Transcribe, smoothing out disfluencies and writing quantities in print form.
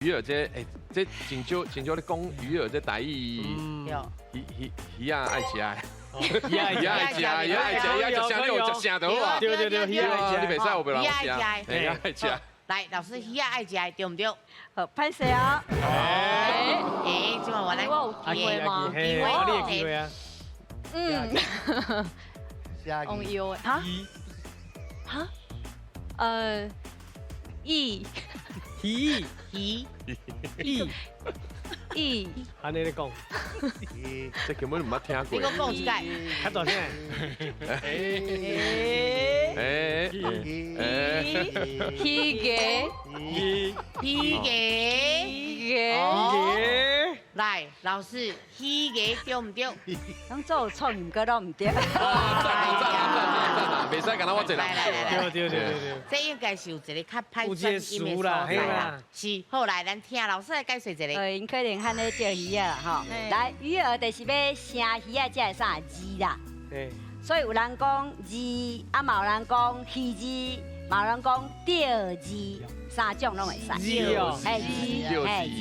魚兒這欸，這真少真少咧講魚兒這台語，魚魚魚仔愛食的，魚愛魚愛食，魚愛食，魚愛食啥？你有食啥就好啊。對對對，魚愛食，你袂使有別人魚愛食，魚愛食。來，老師，魚仔愛食的對毋對？好，歹勢啊！欸，這馬我來，我有機會嗎？機會，你有機會啊。嗯。用腰的哈？哈？E 魚魚 E E，按呢咧講，這根本毋捌聽過。你閣講一擺。較大聲。欸欸魚嘅魚魚嘅魚嘅。來，老師，魚嘅對毋對？攏做有創意，毋過攏毋對。讚啊讚啊讚啊讚啊！袂使干焦我一人。來來來來，對對對對。這應該是有一個較歹轉音的所在啦。是，好來，咱聽老師來解說一下。𪜶可能喊咧釣魚仔啦，吼。來，魚兒就是欲生魚仔才會啥字啦。所以有人講字，啊嘛有人講魚字，嘛有人講釣字，三種攏會使。字哦。嘿字，嘿字。